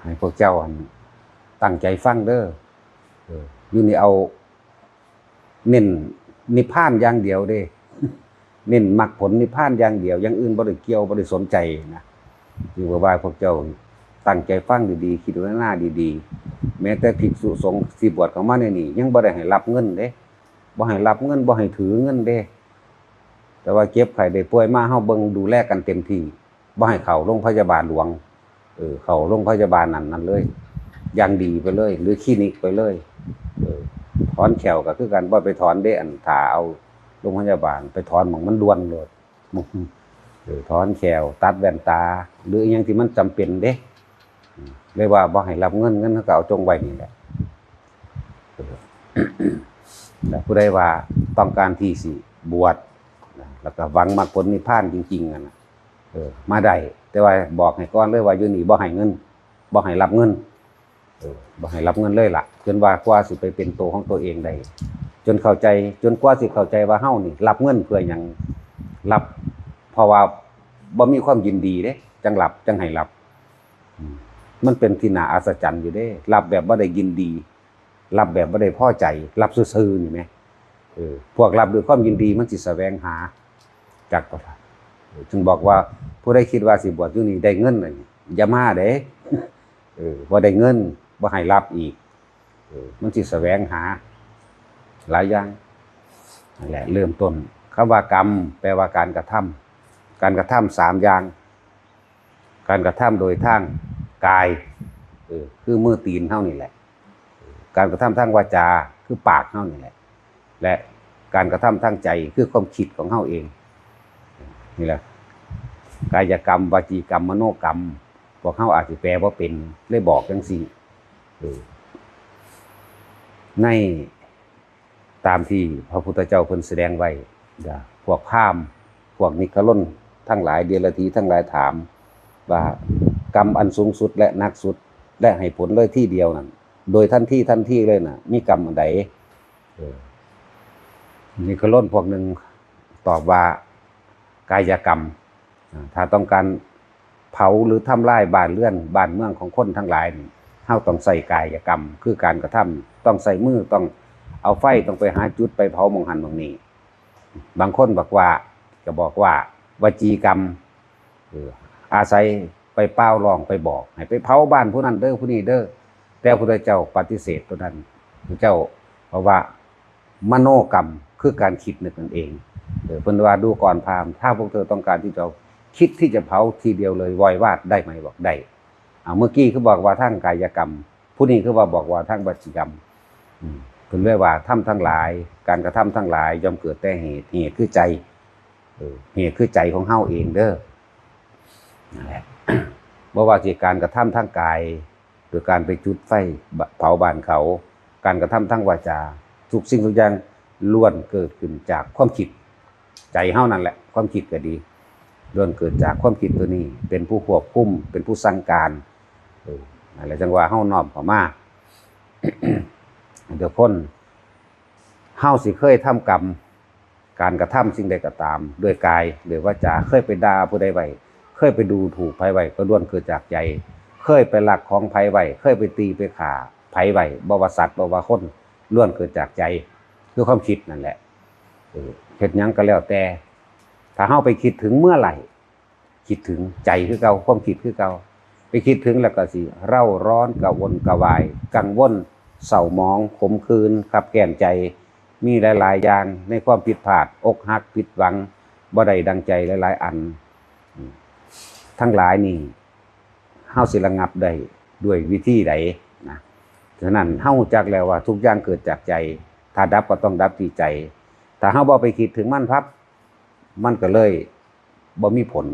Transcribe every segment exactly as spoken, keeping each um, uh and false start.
ให้พวกเจ้าอันตั้งใจฟังเด้อ เออ อยู่นี่เอา เน้นนิพพานอย่างเดียวเด้ เน้นมรรคผลนิพพานอย่างเดียว อย่างอื่นบ่ได้เกี่ยว บ่ได้สนใจนะ อยู่ว่าพวกเจ้าตั้งใจฟังดีๆ คิดพิจารณาดีๆ แม้แต่ภิกษุสงฆ์ที่บวชเข้ามาในนี่ ยังบ่ได้ให้รับเงินเด้ บ่ให้รับเงิน บ่ให้ถือเงินเด้ แต่ว่าเจ็บไข้ได้ป่วยมา เฮาเบิ่งดูแลกันเต็มที่ บ่ให้เข้าโรงพยาบาลหลวง เออ เข้าโรงพยาบาลนั่นนั่นเลย อย่างดีไปเลย หรือคลินิกไปเลย เออ ถอนแข้วก็คือกัน บ่ไปถอนเด้ อันถ้าเอาโรงพยาบาล ไปถอนหม่องมันด่วนโลด เออ ถอนแข้ว ตัดแว่นตา หรืออิหยังที่มันจำเป็นเด้ อืม เลยว่าบ่ให้รับเงิน เงินเขาก็เอาจงไว้นี่แหละ เออ แล้วผู้ใดว่าต้องการที่สิบวชนะ แล้วก็หวังมรรคผลนิพพานจริงๆ อะนะ เออ มาได้ แต่ว่าบอกให้ก่อนเลยว่าอยู่นี่บ่ให้เงิน บ่ให้รับเงิน เออ บ่ให้รับเงินเลยล่ะ จนว่ากว่าสิไปเป็นตัวของตัวเองได้ จนเข้าใจ จนกว่าสิเข้าใจว่าเฮานี่รับเงินเพื่อหยัง รับ เพราะว่าบ่มีความยินดีเด้ จังรับ จังให้รับ อืม มันเป็นที่น่าอัศจรรย์อยู่เด้ รับแบบบ่ได้ยินดี รับแบบบ่ได้พอใจ รับซื่อๆ นี่แหม เออ พวกรับด้วยความยินดีมันสิแสวงหา จักบ่ล่ะ เออ จึงบอกว่าผู้ใดคิดว่าสิบวชอยู่นี่ได้เงินน่ะ อย่ามาเด้ เออ บ่ได้เงิน บ่ให้รับอีก เออ มันสิแสวงหา หลายอย่าง นั่นแหละ เริ่มต้น คำว่ากรรม แปลว่าการกระทำ การกระทำสามอย่าง การกระทำโดยทางกาย เออ คือมือตีนเฮานี่แหละ การกระทำทางวาจา คือปากเฮานี่แหละ และการกระทำทางใจ คือความคิดของเฮาเอง นี่แหละ กายกรรม วจีกรรม มโนกรรม พวกเฮาอาจสิแปลบ่เป็น เลยบอกจั่งซี้ เออ ใน ตามที่พระพุทธเจ้าเพิ่นแสดงไว้ พวกพราหมณ์ พวกนิครนทั้งหลาย เดรัจฉีทั้งหลายถามว่า กรรมอันสูงสุดและหนักสุด และให้ผลเลยทีเดียวนั่น โดยทันทีทันทีเลยน่ะ มีกรรมอันใด เออ นิครนพวกหนึ่งตอบว่า กายกรรม อ่า ถ้าต้องการเผาหรือทำลายบ้านเรือนบ้านเมืองของคนทั้งหลายนี่ เฮาต้องใช้กายกรรม คือการกระทำ ต้องใช้มือ ต้องเอาไฟ ต้องไปหาจุด ไปเผาหม่องหั้นหม่องนี้ บางคนบอกว่า ก็บอกว่า วจีกรรม เออ อาศัยไปเป่าร้องไปบอก ให้ไปเผาบ้านผู้นั้นเด้อ ผู้นี้เด้อ แต่พระพุทธเจ้าปฏิเสธตัวนั้น พระเจ้า เพราะว่า มโนกรรม คือการคิดนึกนั่นเอง เออ เพิ่นว่า ดูก่อนพราหมณ์ ถ้าพวกเธอต้องการที่จะคิดที่จะเผาทีเดียวเลย วอยวาดได้ไหม บอกได้ เอา เมื่อกี้คือบอกว่าทางกายกรรม ผู้นี้คือว่าบอกว่าทางวจีกรรม อืม เพิ่นเลยว่า ธรรมทั้งหลาย การกระทำทั้งหลาย ย่อมเกิดแต่เหตุ เหตุคือใจ เออ เหตุคือใจของเฮาเองเด้อ นั่นแหละ บ่ว่าสิการกระทำทางกาย โดยการไปจุดไฟเผาบ้านเขา การกระทำทางวาจา ทุกสิ่งทุกอย่างล้วนเกิดขึ้นจากความคิด ใจเฮานั่นแหละ ความคิดก็ดี ล้วนเกิดจากความคิดตัวนี้ เป็นผู้ควบคุม เป็นผู้สั่งการ เออ นั่นแหละ จั่งว่าเฮาน้อมเข้ามา เดี๋ยวคน เฮาสิเคยทำกรรม การกระทำสิ่งใดก็ตาม ด้วยกาย ด้วยวาจา เคยไปด่าผู้ใดไว้ เคยไปดูถูกไผไว้ ก็ล้วนเกิดจากใจ เคยไปลักของไผไว้ เคยไปตีไปฆ่าไผไว้ บ่ว่าสัตว์ บ่ว่าคน ล้วนเกิดจากใจ คือความคิดนั่นแหละ เออ เฮ็ดหยังก็แล้วแต่ ถ้าเฮาไปคิดถึงเมื่อไหร่ คิดถึงใจคือเก่า ความคิดคือเก่า ไปคิดถึงแล้วก็สิเร่าร้อนกระวนกระวาย กังวล เศร้าหมอง ขมขื่น คับแค้นใจ มีหลายๆ อย่างในความผิดพลาด อกหัก ผิดหวัง บ่ได้ดังใจหลายๆ อัน ทั้งหลายนี่ เฮาสิระงับได้ด้วยวิธีใดนะ ฉะนั้นเฮารู้จักแล้วว่าทุกอย่างเกิดจากใจ ถ้าดับก็ต้องดับที่ใจ ถ้าเฮาบ่ไปคิดถึงมันพับ มันก็เลยบ่มีผล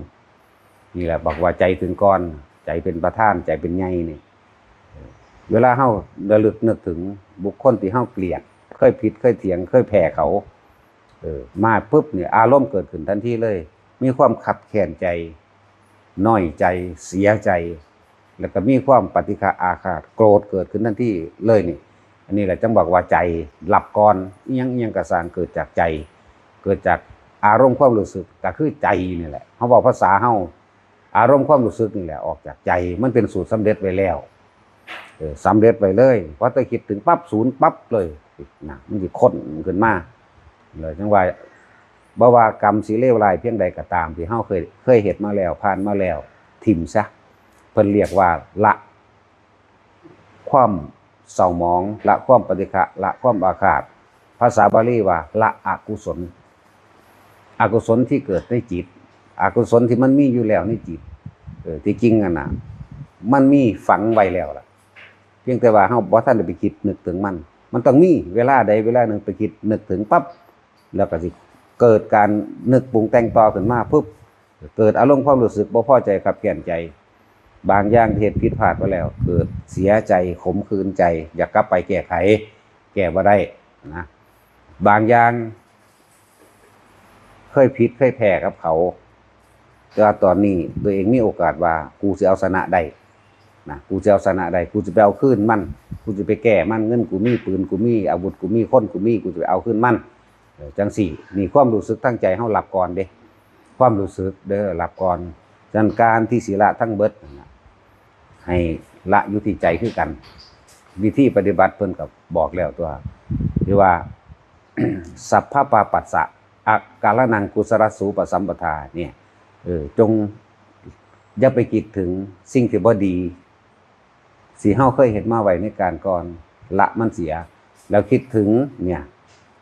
นี่แหละ บอกว่าใจถึงก่อน ใจเป็นประธาน ใจเป็นใหญ่นี่ เวลาเฮาระลึกนึกถึงบุคคลที่เฮาเกลียด เคยผิด เคยเถียง เคยแพ้เขา เออ มาปุ๊บเนี่ย อารมณ์เกิดขึ้นทันทีเลย มีความคับแค้นใจ น้อยใจ เสียใจ แล้วก็มีความปฏิฆะอาฆาต โกรธเกิดขึ้นทันทีเลยนี่ อันนี้แหละจั่งบอกว่าใจหลับก่อน อิหยังอิหยังก็ซ่างเกิดจากใจ เกิดจากอารมณ์ความรู้สึก ก็คือใจนี่แหละ เฮาเว้าภาษาเฮา อารมณ์ความรู้สึกนี่แหละออกจากใจ มันเป็นสูตรสำเร็จไว้แล้ว เออ สำเร็จไว้เลย พอแต่คิดถึงปั๊บ ศูนย์ปั๊บเลยนะ มันสิค้นขึ้นมาเลย จั่งว่า บ่ว่ากรรมสิเลวร้ายเพียงใดก็ตาม ที่เฮาเคย เคยเฮ็ดมาแล้ว ผ่านมาแล้ว ถิ่มซะ เพิ่นเรียกว่าละ ความเศร้าหมอง ละความปฏิฆะ ละความอาฆาต ภาษาบาลีว่าละอกุศล อกุศลที่เกิดในจิต อกุศลที่มันมีอยู่แล้วในจิต เออ ที่จริงอะนะ มันมีฝังไว้แล้วล่ะ เพียงแต่ว่าเฮาบ่ทันได้ไปคิดนึกถึงมัน มันต้องมีเวลาใดเวลาหนึ่งไปคิดนึกถึงปั๊บ แล้วก็สิเกิดการนึกปรุงแต่งต่อขึ้นมาปุ๊บ เกิดอารมณ์ความรู้สึกบ่พอใจคับแค้นใจ บางอย่างที่เฮ็ดผิดพลาดไปแล้ว เกิดเสียใจ ขมขื่นใจ อยากกลับไปแก้ไข แก้บ่ได้นะ บางอย่าง เคยผิดเคยแพ้กับเขา แต่ว่าตอนนี้ตัวเองมีโอกาสว่า กูสิเอาชนะได้นะ กูสิเอาชนะได้ กูสิไปเอาคืนมัน กูสิไปแก้มัน เงินกูมี ปืนกูมี อาวุธกูมี คนกูมี กูสิไปเอาคืนมัน เออ จั่งซี้ นี่ความรู้สึกทางใจเฮารับก่อนเด้ ความรู้สึกเด้อ รับก่อน ฉะนั้นการที่สิละทั้งเบิดนั่นน่ะ ให้ละอยู่ที่ใจคือกัน วิธีปฏิบัติเพิ่นก็บอกแล้วตัว ที่ว่า สัพพปาปัสสะ อาการนังกุศลสูปสัมปทา เนี่ย เออ จงอย่าไปคิดถึงสิ่งที่บ่ดี สิเฮาเคยเฮ็ดมาไว้ในการก่อน ละมันเสีย แล้วคิดถึง เนี่ย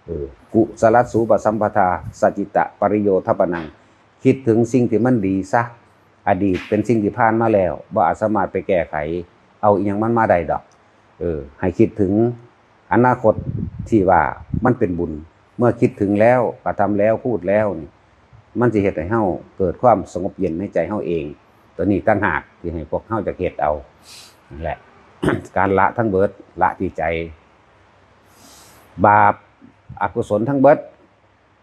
เออ กุศลสูปสัมปทา สจิตตปริโยธปนัง คิดถึงสิ่งที่มันดีซะ อดีตเป็นสิ่งที่ผ่านมาแล้ว บ่อาจสามารถไปแก้ไข เอาอิหยังมันมาได้ดอก เออ ให้คิดถึงอนาคตที่ว่ามันเป็นบุญ เมื่อคิดถึงแล้ว กระทำแล้ว พูดแล้วนี่ มันสิเฮ็ดให้เฮาเกิดความสงบเย็นในใจเฮาเอง ตัวนี้ต่างหากที่ให้พวกเฮาจะเฮ็ดเอา นั่นแหละ การละทั้งเบิด ละที่ใจ บาปอกุศลทั้งเบิด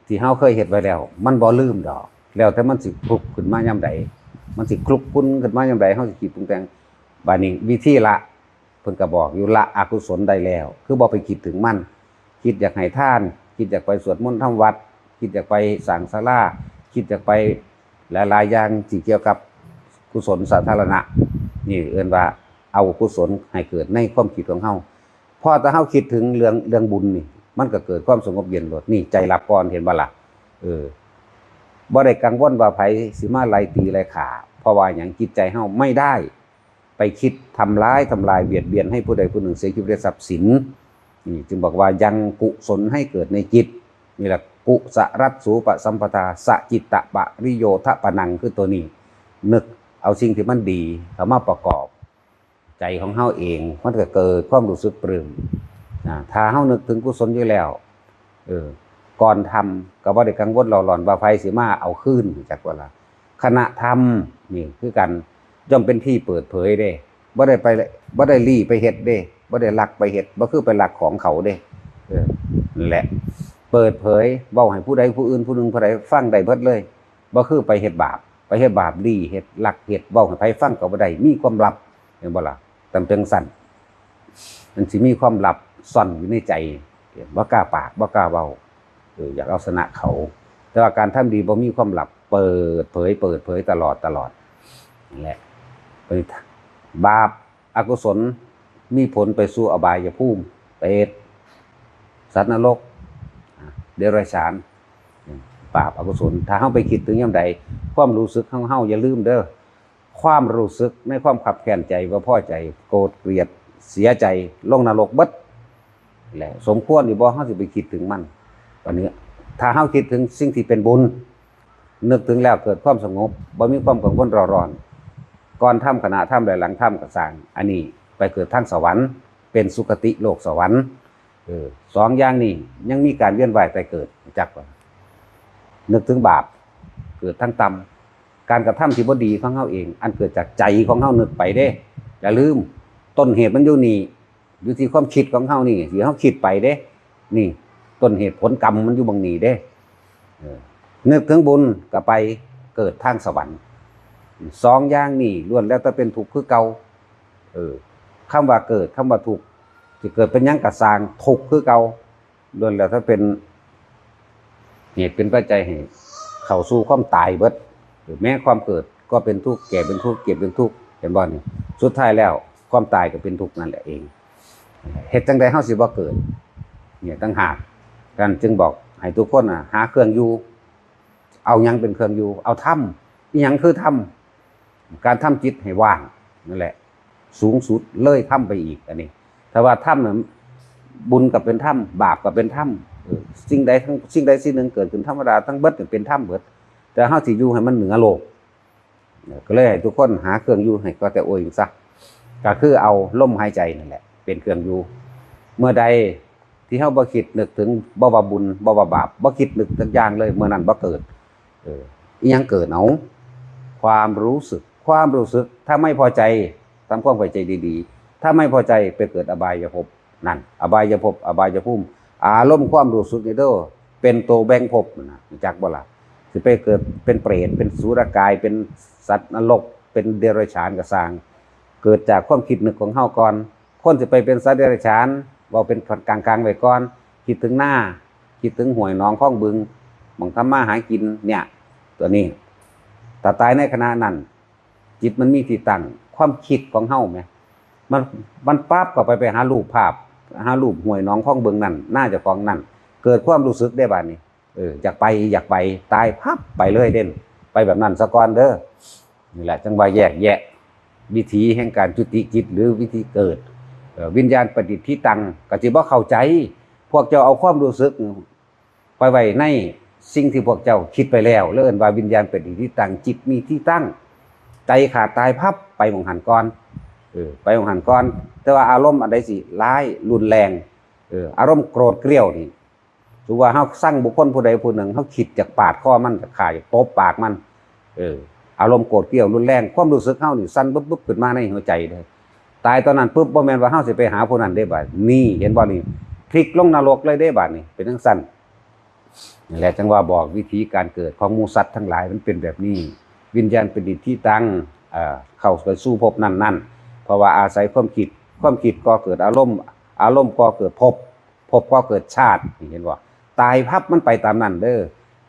ที่เฮาเคยเฮ็ดไว้แล้ว มันบ่ลืมดอก แล้วแต่มันสิคลุกขึ้นมายามใด มันสิคลุกคลุ้นขึ้นมายามใด เฮาสิคิดปรุงแต่ง บาดนี้วิธีละ เพิ่นก็บอกอยู่ ละอกุศลได้แล้ว คือบ่ไปคิดถึงมัน คิดอยากให้ทาน คิดอยากไปสวดมนต์ทำวัด คิดอยากไปสร้างศาลา คิดอยากไปหลายๆอย่างที่เกี่ยวกับกุศลสาธารณะ นี่เอิ้นว่าเอากุศลให้เกิดในความคิดของเฮา พอแต่เฮาคิดถึงเรื่อง เรื่องบุญนี่ มันก็เกิดความสงบเย็นโลด นี่ใจรับก่อน เห็นบ่ล่ะ เออ บ่ได้กังวลว่าไผสิมาไล่ตีไล่ฆ่า เพราะว่าหยัง จิตใจเฮาไม่ได้ไปคิดทำร้ายทำลายเบียดเบียนให้ผู้ใดผู้หนึ่งเสียชีวิตและทรัพย์สิน นี่จึงบอกว่ายังกุศลให้เกิดในจิต นี่แหละ กุศลสูปสัมปทา สจิตตปริโยธปนัง คือตัวนี้ นึกเอาสิ่งที่มันดีเข้ามาประกอบ ใจของเฮาเอง มันก็เกิดความรู้สึกปลื้ม อ่า ถ้าเฮานึกถึงกุศลอยู่แล้ว เออ ก่อนทำก็บ่ได้กังวลเร่าร้อนว่าไผสิมาเอาคืน จักว่าล่ะ ขณะทำนี่คือกัน ย่อมเป็นที่เปิดเผยเด้ บ่ได้ไป บ่ได้ลี้ไปเฮ็ดเด้ บ่ได้ลักไปเฮ็ด บ่คือไปลักของเขาเด้ เออ นั่นแหละ เปิดเผย เว้าให้ผู้ใดผู้อื่นผู้หนึ่งผู้ใดฟังได้เบิดเลย บ่คือไปเฮ็ดบาป ไปเฮ็ดบาป ลี้เฮ็ด ลักเฮ็ด เว้าให้ไผฟังก็บ่ได้ มีความลับ เห็นบ่ล่ะ ตำจั่งซั่น มันสิมีความลับซ่อนอยู่ในใจ บ่กล้าปาก บ่กล้าเว้า เออ อยากเอาชนะเขา แต่ว่าการทำดีบ่มีความลับ เปิดเผย เปิดเผยตลอด ตลอด นั่นแหละ เป็นบาปอกุศล มีผลไปสู่อบายภูมิ เปรต สัตว์นรก อ่า เดรัจฉาน บาปอกุศล ถ้าเฮาไปคิดถึงยามใด ความรู้สึกของเฮา อย่าลืมเด้อ ความรู้สึกในความคับแค้นใจ บ่พอใจ โกรธ เกลียด เสียใจ ลงนรกเบิด และสมควรอยู่บ่ เฮาสิไปคิดถึงมัน อันนี้ ถ้าเฮาคิดถึงสิ่งที่เป็นบุญ นึกถึงแล้วเกิดความสงบ บ่มีความกังวลเร่าร้อน ก่อนทำ ขณะทำ และหลังทำก็ซ่าง อันนี้ไปเกิดทางสวรรค์ เป็นสุคติโลกสวรรค์ เออ สองอย่างนี้ยังมีการเวียนว่ายตายเกิด จักว่า นึกถึงบาป เกิดทางต่ำ การกระทำที่บ่ดีของเฮาเอง อันเกิดจากใจของเฮานึกไปเด้ อย่าลืม ต้นเหตุมันอยู่นี่ อยู่ที่ความคิดของเฮานี่ ที่เฮาคิดไปเด้ นี่ ต้นเหตุผลกรรมมันอยู่บังนี้เด้ เออ นึกถึงบุญก็ไปเกิดทางสวรรค์ สองอย่างนี่ล้วนแล้วแต่เป็นทุกข์คือเก่า เออ คำว่าเกิด คำว่าทุกข์ สิเกิดเป็นหยังก็ซ่าง ทุกข์คือเก่า ล้วนแล้วแต่เป็นเหตุเป็นปัจจัยให้เข้าสู่ความตายเบิด หรือแม้ความเกิด ก็เป็นทุกข์ แก่เป็นทุกข์ เจ็บเป็นทุกข์ เห็นบ่นี่ สุดท้ายแล้วความตายก็เป็นทุกข์นั่นแหละเอง เฮ็ดจั่งใดเฮาสิบ่เกิด เนี่ยต่างหาก ท่านจึงบอกให้ทุกคนน่ะหาเครื่องอยู่ เอาหยังเป็นเครื่องอยู่ เอาธรรม อีหยังคือธรรม การทำจิตให้ว่างนั่นแหละ สูงสุดเลยธรรมไปอีก อันนี้ ถ้าว่าธรรมน่ะ บุญก็เป็นธรรม บาปก็เป็นธรรม เออ สิ่งใดทั้ง สิ่งใดสิ่งหนึ่งเกิดขึ้นธรรมดา ทั้งเบิดนี่เป็นธรรมเบิด แต่เฮาสิอยู่ให้มันเหนือโลก เออ ก็เลยให้ทุกคนหาเครื่องอยู่ให้ก็แต่โอยซะ ก็คือเอาลมหายใจนั่นแหละ เป็นเครื่องอยู่ เมื่อใดที่เฮาบ่คิดนึกถึง บ่ว่าบุญ บ่ว่าบาป บ่คิดนึกสักอย่างเลย เมื่อนั้นบ่เกิด เออ อีหยังเกิดเอา ความรู้สึก ความรู้สึก ถ้าไม่พอใจ ทำความเข้าใจดีๆ ถ้าไม่พอใจไปเกิดอบายภพ นั่น อบายภพ อบายภูมิ อารมณ์ความรู้สึกนี่เด้อ เป็นตัวแบ่งภพนะ รู้จักบ่ล่ะ สิไปเกิดเป็นเปรต เป็นสุรกาย เป็นสัตว์นรก เป็นเดรัจฉานก็ซ่าง เกิดจากความคิดนึกของเฮาก่อน คนสิไปเป็นสัตว์เดรัจฉาน เว้าเป็นกลางๆไว้ก่อน คิดถึงนา คิดถึงห้วยหนองคลองบึง หม่องทำมาหากินเนี่ย ตัวนี้ ถ้าตายในขณะนั้น จิตมันมีที่ตั้ง ความคิดของเฮาแหม มัน มันปั๊บเข้าไป ไปหารูปภาพ หารูปห้วยหนองคลองบึงนั่น นาเจ้าของนั่น เกิดความรู้สึกได้บาดนี้ เออ อยากไป อยากไป ตายพับไปเลยเด่น ไปแบบนั้นซะก่อนเด้อ นี่แหละจั่งว่าแยกแยะ วิธีแห่งการจุติจิตหรือวิธีเกิด เอ่อ วิญญาณปฏิทธิตัง ก็สิบ่เข้าใจ พวกเจ้าเอาความรู้สึกไปไว้ในสิ่งที่พวกเจ้าคิดไปแล้ว แล้วเอิ้นว่าวิญญาณปฏิทธิตัง จิตมีที่ตั้ง ใจขาดตายพับไปหม่องหั้นก่อน เออ ไปหม่องหั้นก่อน แต่ว่าอารมณ์อันใดสิร้ายรุนแรง เออ อารมณ์โกรธเกรี้ยวนี่ สมมุติว่าเฮาซังบุคคลผู้ใดผู้หนึ่ง เฮาคิดอยากปาดคอมัน อยากฆ่า อยากตบปากมัน เออ อารมณ์โกรธเกรี้ยวรุนแรง ความรู้สึกเฮานี่สั่นบึบๆขึ้นมาในหัวใจเด้ ตายตอนนั้นปุ๊บ บ่แม่นว่าเฮาสิไปหาผู้นั้นเด้บาด นี่ เห็นบ่นี่ พลิกลงนรกเลยเด้บาดนี่ เป็นจั่งซั้น นี่แหละจั่งว่าบอกวิธีการเกิดของหมู่สัตว์ทั้งหลายมันเป็นแบบนี้ วิญญาณปฏิทธิตัง เอ่อ เข้าไปสู่ภพนั้นๆ เพราะว่าอาศัยความคิด ความคิดก่อเกิดอารมณ์ อารมณ์ก่อเกิดภพ ภพก่อเกิดชาติ นี่เห็นบ่ ตายพับมันไปตามนั้นเด้อ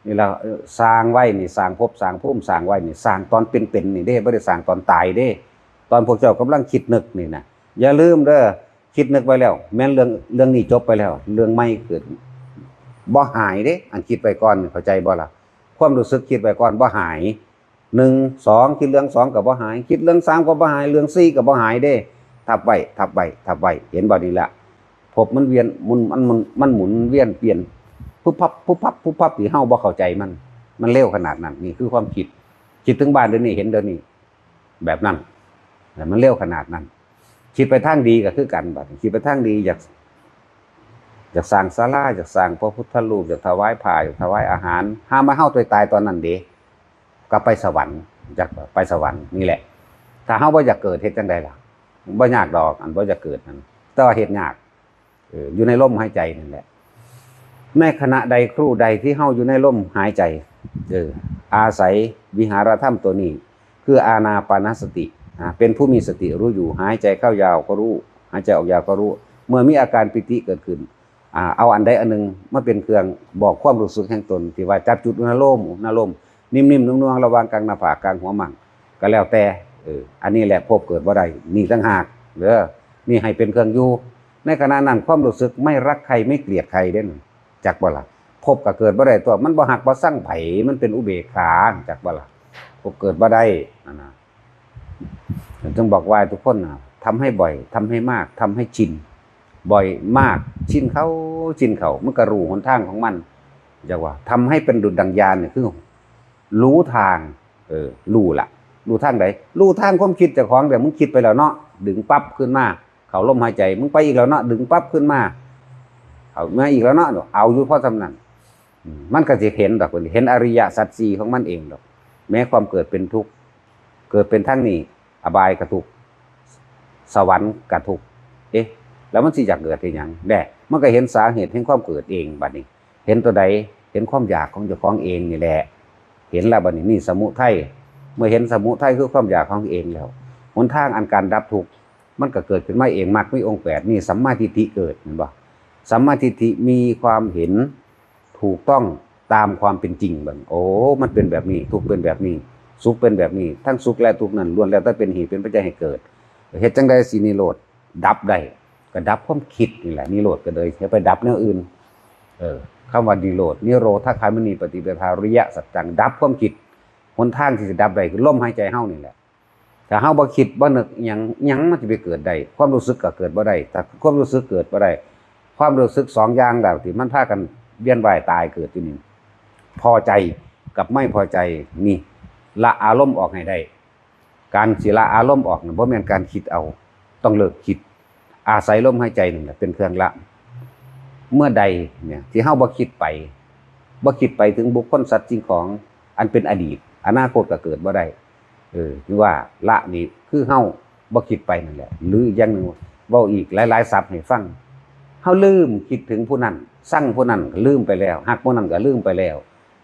นี่ล่ะ เอ่อ สร้างไว้นี่ สร้างภพสร้างภูมิสร้างไว้นี่ สร้างตอนเป็นๆนี่เด้ บ่ได้สร้างตอนตายเด้ ตอนพวกเจ้ากำลังคิดนึกนี่นะ อย่าลืมเด้อ คิดนึกไว้แล้ว แม่นเรื่อง เรื่องนี้จบไปแล้ว เรื่องใหม่เกิด บ่หายเด้ อันคิดไว้ก่อน เข้าใจบ่ล่ะ ความรู้สึกคิดไว้ก่อนบ่หาย หนึ่ง สอง คิดเรื่องสองก็บ่หาย คิดเรื่องสามก็บ่หาย เรื่องสี่ก็บ่หายเด้ ทับไว้ ทับไว้ ทับไว้ เห็นบ่นี่ล่ะ ภพมันเวียน หมุน มัน มัน มันหมุนเวียนเปลี่ยน ปุ๊บพับ ปุ๊บพับ ปุ๊บพับ ที่เฮาบ่เข้าใจมัน มันเร็วขนาดนั้น นี่คือความคิด คิดถึงบ้านเดี๋ยวนี้ เห็นเดี๋ยวนี้ แบบนั้น มันเร็วขนาดนั้น คิดไปทางดีก็คือกัน บัดนี้คิดไปทางดี อยาก อยากสร้างศาลา อยากสร้างพระพุทธรูป อยากถวายผ้า อยากถวายอาหาร หามาเฮาตัวตายตอนนั้นเด้ ก็ไปสวรรค์ อยากไปสวรรค์ นี่แหละ ถ้าเฮาบ่อยากเกิด เฮ็ดจั่งใดล่ะ บ่ยากดอก อันบ่อยากเกิดนั่น แต่ว่าเฮ็ดยาก เออ อยู่ในลมหายใจนั่นแหละ ในขณะใดครู่ใดที่เฮาอยู่ในลมหายใจ เออ อาศัยวิหารธรรมตัวนี้ คืออานาปานสติ อ่า เป็นผู้มีสติรู้อยู่ หายใจเข้ายาวก็รู้ หายใจออกยาวก็รู้ เมื่อมีอาการปีติเกิดขึ้น อ่า เอาอันใดอันหนึ่งมาเป็นเครื่องบอกความรู้สึกแห่งตน ที่ว่าจับจุดอุณาโลม อุณาโลม นิ่มๆ นุ่มๆ ระหว่างกลางหน้าผาก กลางหัวมั่ง ก็แล้วแต่ เออ อันนี้แหละภพเกิดบ่ได้ นี่ต่างหากเด้อ นี่ให้เป็นเครื่องอยู่ ในขณะนั้นความรู้สึกไม่รักใครไม่เกลียดใครเด้น จักบ่ล่ะ ภพก็เกิดบ่ได้ตัว มันบ่ฮักบ่ซังไผ มันเป็นอุเบกขา จักบ่ล่ะ ภพเกิดบ่ได้ นั่นนะ จึงบอกว่าทุกคนนะ ทำให้บ่อย ทำให้มาก ทำให้ชิน บ่อยมาก ชินเข้า ชินเข้า มันก็รู้หนทางของมัน จักว่า ทำให้เป็นดุจดังยานนี่คือ รู้ทาง เออ รู้ละ รู้ทางใด รู้ทางความคิดเจ้าของ เดี๋ยวมึงคิดไปแล้วเนาะ ดึงปั๊บขึ้นมา เข้าลมหายใจ มึงไปอีกแล้วเนาะ ดึงปั๊บขึ้นมา เอามาอีกแล้วเนาะ เอาอยู่พอส่ำนั้น อืม มันก็สิเห็นดอก เห็นอริยสัจสี่ของมันเองดอก แม้ความเกิดเป็นทุกข์ เกิดเป็นทั้งนี้ อบายก็ทุกข์ สวรรค์ก็ทุกข์ เอ๊ะ แล้วมันสิอยากเกิดเฮ็ดหยัง แด่ มันก็เห็นสาเหตุแห่งความเกิดเอง บัดนี้ เห็นตัวใด เห็นความอยากของเจ้าของเองนี่แหละ เห็นแล้วบัดนี้ นี่สมุทัย เมื่อเห็นสมุทัยคือความอยากของเองแล้ว หนทางอันการดับทุกข์ มันก็เกิดขึ้นมาเอง มรรคมีองค์แปด นี่สัมมาทิฏฐิเกิด เห็นบ่ สัมมาทิฏฐิมีความเห็นถูกต้องตามความเป็นจริง เบิ่ง โอ้ มันเป็นแบบนี้ ทุกข์เป็นแบบนี้ สุขเป็นแบบนี้ ทั้งสุขและทุกข์นั้นล้วนแล้วแต่เป็นเหตุเป็นปัจจัยให้เกิด เฮ็ดจั่งใดสินิโรธดับได้ ก็ดับความคิดนี่แหละ นิโรธก็เลยอย่าไปดับแนวอื่น เออ คำว่านิโรธ นิโรธคามินีปฏิปทา อริยสัจจัง ดับความคิด หนทางที่จะดับได้คือลมหายใจเฮานี่แหละ ถ้าเฮาบ่คิดบ่นึกอิหยัง อิหยังมันสิไปเกิดได้ ความรู้สึกก็เกิดบ่ได้ ถ้าความรู้สึกเกิดบ่ได้ ความรู้สึกสองอย่างแล้วที่มันพากันเวียนว่ายตายเกิดอยู่นี่ พอใจกับไม่พอใจ นี่ ละอารมณ์ออกให้ได้ การสิละอารมณ์ออกน่ะบ่แม่นการคิดเอา ต้องเลิกคิด อาศัยลมหายใจนั่นแหละเป็นเครื่องละ เมื่อใดเนี่ยที่เฮาบ่คิดไป บ่คิดไปถึงบุคคลสัตว์สิ่งของอันเป็นอดีต อนาคตก็เกิดบ่ได้ เออ คือว่าละนี่คือเฮาบ่คิดไปนั่นแหละ หรืออย่างหนึ่งเว้าอีกหลายๆ ศัพท์ให้ฟัง เฮาลืมคิดถึงผู้นั้น ซังผู้นั้นก็ลืมไปแล้ว ฮักผู้นั้นก็ลืมไปแล้ว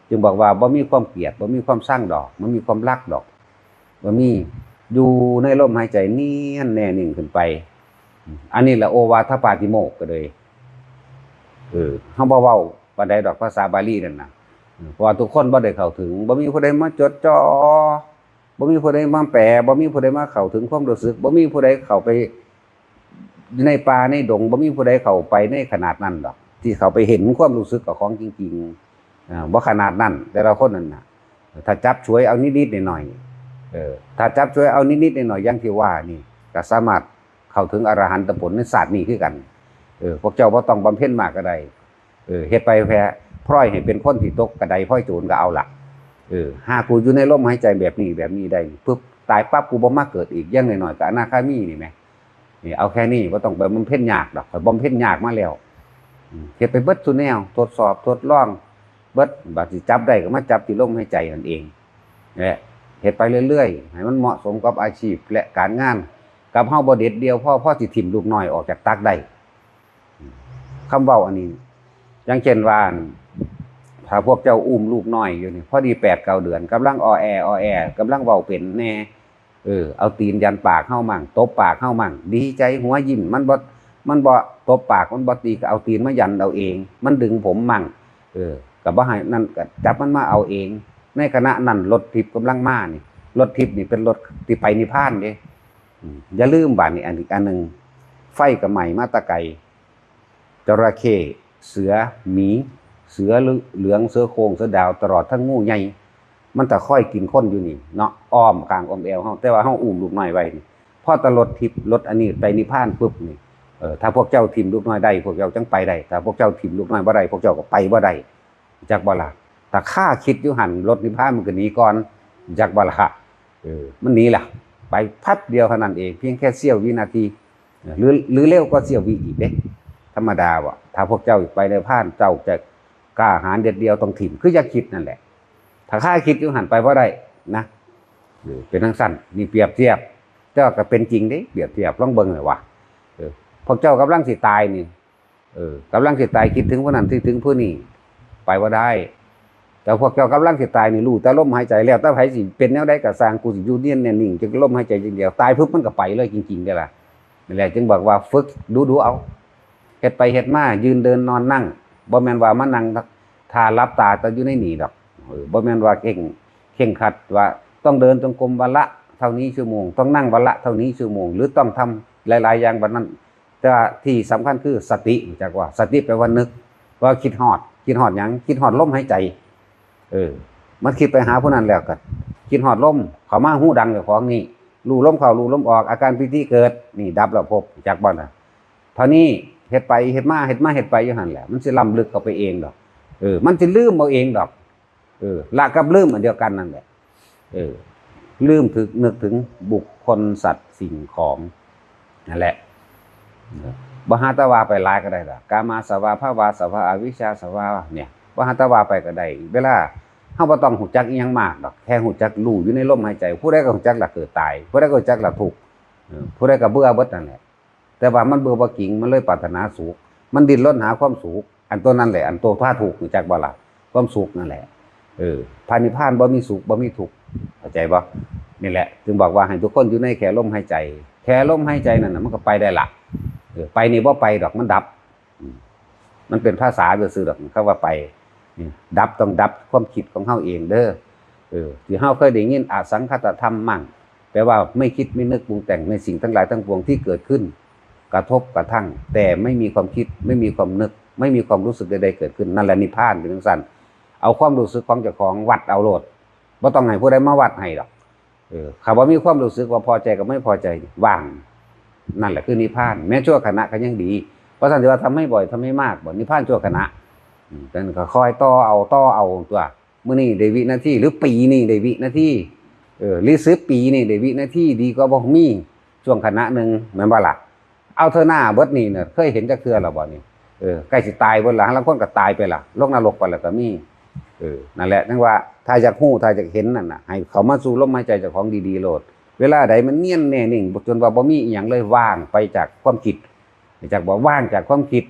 จึงบอกว่าบ่มีความเกลียด บ่มีความซังดอก บ่มีความรักดอก บ่มี อยู่ในลมหายใจเนียนแน่นิ่งขึ้นไป อันนี้แหละโอวาทปาติโมกข์ก็เลย เออ เฮาบ่เว้าปานใดดอกภาษาบาลีนั่นน่ะ เออ เพราะว่าทุกคนบ่ได้เข้าถึง บ่มีผู้ใดมาจดจ่อ บ่มีผู้ใดมาแปล บ่มีผู้ใดมาเข้าถึงความรู้สึก บ่มีผู้ใดเข้าไปในป่าในดง บ่มีผู้ใดเข้าไปในขนาดนั้นดอก ที่เข้าไปเห็นความรู้สึกกับของจริงๆ อ่า บ่ขนาดนั้น แต่ละคนนั่นน่ะ ถ้าจับฉวยเอานิดๆหน่อยๆ เออ ถ้าจับฉวยเอานิดๆหน่อยๆ อย่างที่ว่านี่ ก็สามารถเข้าถึงอรหันตผลในชาตินี้คือกัน เออ พวกเจ้าบ่ต้องบำเพ็ญมากก็ได้ เออ เฮ็ดไปแค่พลอยให้เป็นคนที่ตกกระไดพลอยโจรก็เอาละ เออ หากกูอยู่ในลมหายใจแบบนี้ แบบนี้ได้ปุ๊บ ตายปั๊บกูบ่มาเกิดอีก อย่างน้อยๆก็อนาคามีนี่แหม นี่ เอาแค่นี้ บ่ต้องไปบำเพ็ญยากดอก ข้อยบำเพ็ญยากมาแล้ว อืม เฮ็ดไปเบิดซุแนว ทดสอบ ทดลอง เบิด บาดสิจับได้ก็มาจับที่ลมหายใจนั่นเอง และเฮ็ดไปเรื่อยๆ ให้มันเหมาะสมกับอาชีพและการงาน กับเฮาบ่เด็ดเดี่ยวพอ พอสิถิ่มลูกน้อยออกจากตักได้ คำเว้าอันนี้ อย่างเช่นว่า ถ้าพวกเจ้าอุ้มลูกน้อยอยู่นี่ พอดีแปดเก้าเดือน กำลังออแอ ออแอ กำลังเว้าเป็นแน่ เออ เอาตีนยันปากเฮามั่ง ตบปากเฮามั่ง ดีใจหัวยิ้ม มันบ่ มันบ่ตบปาก มันบ่ตี ก็เอาตีนมายันเอาเอง มันดึงผมมั่ง เออ ก็บ่ให้นั่น ก็จับมันมาเอาเอง ในขณะนั้นรถทิพย์กำลังมานี่ รถทิพย์นี่เป็นรถที่ไปนิพพานเด้ อืม อย่าลืมบาดนี้ อันอีกอันหนึ่ง ไฟก็ไหม้มาแต่ไกล จระเข้ เสือ หมี เสือเหลือง เสือโคร่ง เสือดาว ตลอดทั้งงูใหญ่ มันก็คอยกินคนอยู่นี่เนาะ อ้อมข้างอ้อมแอวเฮา แต่ว่าเฮาอุ้มลูกน้อยไว้นี่ พอแต่รถทิพย์ รถอันนี้ไปนิพพานปุ๊บนี่ เออ ถ้าพวกเจ้าถิ่มลูกน้อยได้ พวกเจ้าจั่งไปได้ ถ้าพวกเจ้าถิ่มลูกน้อยบ่ได้ พวกเจ้าก็ไปบ่ได้ จักบ่ล่ะ ถ้าข้าคิดอยู่หั่น รถนิพพานมันก็หนีก่อน จักบ่ล่ะ เออ มันหนีล่ะ ไปพับเดียวเท่านั้นเอง เพียงแค่เสี้ยววินาที หรือ หรือเร็วกว่าเสี้ยววิอีกเด้ ธรรมดาบ่ ถ้าพวกเจ้าไปนิพพาน เจ้าจะกล้าหาญเด็ดเดี่ยวต้องถิ่ม คืออย่าคิดนั่นแหละ ถ้าข้าคิดอยู่หั่นไปบ่ได้นะ เออ เป็นจั่งซั้น นี่เปรียบเทียบ แต่ว่าก็เป็นจริงเด้ เปรียบเทียบ ลองเบิ่งเลยว่า เออ พวกเจ้ากำลังสิตายนี่ เออ กำลังสิตาย คิดถึงผู้นั้น คิดถึงผู้นี้ ไปบ่ได้ แต่พวกเจ้ากำลังสิตายนี่ รู้แต่ลมหายใจ แล้วแต่ไผสิเป็นแนวใดก็ซ่าง กูสิอยู่เนียนแน่นิ่ง จั่งลมหายใจจั่งเดียว ตายปุ๊บมันก็ไปเลยจริงๆเด้ล่ะ นั่นแหละจึงบอกว่าฝึกดูๆเอา เฮ็ดไปเฮ็ดมา ยืนเดินนอนนั่ง บ่แม่นว่ามานั่งท่าหลับตาแต่อยู่ในนี่ดอก เออ บ่แม่นว่าเคร่ง เคร่งครัดว่าต้องเดินจงกรมวันละเท่านี้ชั่วโมง ต้องนั่งวันละเท่านี้ชั่วโมง หรือต้องทำหลายๆอย่างวันนั้น แต่ว่าที่สำคัญคือสติ รู้จักว่า สติแปลว่านึก ว่าคิดฮอด คิดฮอดหยัง คิดฮอดลมหายใจ เออ มันคิดไปหาผู้นั้นแล้วก็คิดฮอดลมเข้ามาฮู้ดังเจ้าของนี่ รู้ลมเข้า รู้ลมออก อาการปีติเกิด นี่ดับแล้วภพ รู้จักบ่ล่ะ เท่านี้ เฮ็ดไปเฮ็ดมา เฮ็ดมาเฮ็ดไปอยู่หั่นแหละ มันสิล้ำลึกเข้าไปเองดอก เออ มันสิลืมเอาเองดอก เออ ละกับลืมอันเดียวกันนั่นแหละ เออ ลืมถึง นึกถึงบุคคลสัตว์สิ่งของ นั่นแหละ เออ บ่หาแต่ว่าไปหลายก็ได้ล่ะ กามาสวา ภวาสวา อวิชชาสวา เนี่ย บ่หาแต่ว่าไปก็ได้ เวลาเฮาบ่ต้องฮู้จักอิหยังมากดอก แค่ฮู้จักรู้อยู่ในลมหายใจ ผู้ใดก็ฮู้จักละเกิดตาย ผู้ใดก็ฮู้จักละทุกข์ เออ ผู้ใดก็เบื่อเบิดนั่นแหละ แต่ว่ามันเบื่อบ่จริง มันเลยปรารถนาสุข มันดิ้นรนหาความสุข อันตัวนั่นแหละ อันตัวพาทุกข์ รู้จักบ่ล่ะ ความสุขนั่นแหละ เออ พระนิพพานบ่มีสุข บ่มีทุกข์ เข้าใจบ่ นี่แหละ จึงบอกว่าให้ทุกคนอยู่ในแค่ลมหายใจ แค่ลมหายใจนั่นน่ะ มันก็ไปได้ละ เออ ไปนี่บ่ไปดอก มันดับ อืม มันเป็นภาษาซื่อๆดอก คำว่าไป นี่ ดับต้องดับความคิดของเฮาเองเด้อ เออ ที่เฮาเคยได้ยินอสังขตธรรมมั่ง แปลว่าไม่คิดไม่นึกปรุงแต่งในสิ่งทั้งหลายทั้งปวงที่เกิดขึ้น กระทบกระทั่ง แต่ไม่มีความคิด ไม่มีความนึก ไม่มีความรู้สึกใดๆเกิดขึ้น นั่นแหละนิพพานเป็นจั่งซั่น เอาความรู้สึกของเจ้าของวัดเอาโลด บ่ต้องให้ผู้ใดมาวัดให้ดอก เออ ถ้าบ่มีความรู้สึกว่าพอใจกับไม่พอใจ ว่าง นั่นแหละคือนิพพาน แม้ชั่วขณะก็ยังดี เพราะฉะนั้นว่าทำให้บ่อย ทำให้มาก บ่ นิพพานชั่วขณะ อืม แต่ก็คอยต่อเอา ต่อเอาตัว มื้อนี้ได้วินาที หรือปีนี้ได้วินาที เออ หรือสิบปีนี่ได้วินาที ดีกว่าบ่มีช่วงขณะหนึ่ง แม่นบ่ล่ะ? เอาเถอะหน้า เบิดนี่เนี่ย เคยเห็นจักเทื่อแล้วบ่นี่? เออ ใกล้สิตายเบิดละ ลางคนก็ตายไปละ ลงนรกไปแล้วก็มี เออ นั่นแหละ จั่งว่า ถ้าอยากฮู้ ถ้าอยากเห็นนั่นน่ะ ให้เข้ามาสู่ลมหายใจเจ้าของดีๆโลด เวลาใดมันเนียนแน่นิ่ง จนว่าบ่มีอีหยังเลย ว่างไปจากความคิด จากบ่ ว่างจากความคิด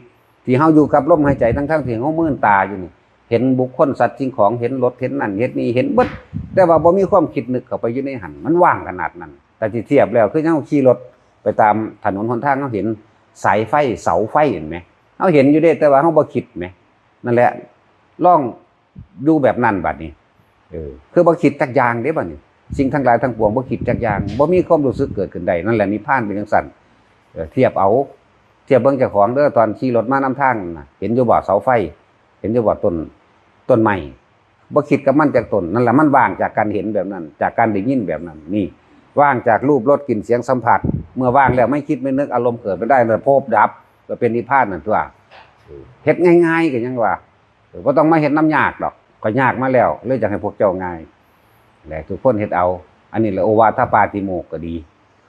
ที่เฮาอยู่กับลมหายใจ ทั้งๆที่เฮามืนตาอยู่นี่ เห็นบุคคล สัตว์ สิ่งของ เห็นรถ เห็นนั่น เห็นนี่ เห็นเบิด แต่ว่าบ่มีความคิดนึกเข้าไปอยู่ในหั้น มันว่างขนาดนั้น แต่ที่เทียบแล้ว คือเฮาขี่รถไปตามถนนหนทาง เฮาเห็นสายไฟ เสาไฟ เห็นไหม? เฮาเห็นอยู่เด้ แต่ว่าเฮาบ่คิดแหม นั่นแหละ ลองอยู่แบบนั้นบัดนี้ เออ คือบ่คิดจักอย่างเด้บัดนี้ สิ่งทั้งหลายทั้งปวงบ่คิดจักอย่าง บ่มีความรู้สึกเกิดขึ้นได้ นั่นแหละนิพพานเป็นจั่งซั่น เออ เทียบเอา เทียบเบิ่งเจ้าของเด้อ ตอนขี่รถมานำทางน่ะ เห็นอยู่บ่เสาไฟ เห็นอยู่บ่ต้น ต้นไม้ บ่คิดกับมันจักต้น นั่นแหละมันว่างจากการเห็นแบบนั้น จากการได้ยินแบบนั้น นี่ ว่างจากรูป รส กลิ่น เสียง สัมผัส เมื่อว่างแล้วไม่คิดไม่นึก อารมณ์เกิดไม่ได้ แล้วภพดับ ก็เป็นนิพพานนั่นตัว เฮ็ดง่ายๆก็ยังว่า เออ บ่ต้องมาเฮ็ดนำยากดอก ข้อยยากมาแล้ว เลยอยากให้พวกเจ้าง่าย และทุกคนเฮ็ดเอา อันนี้แหละโอวาทปาติโมกข์ก็ดี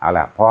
เอาล่ะ พอ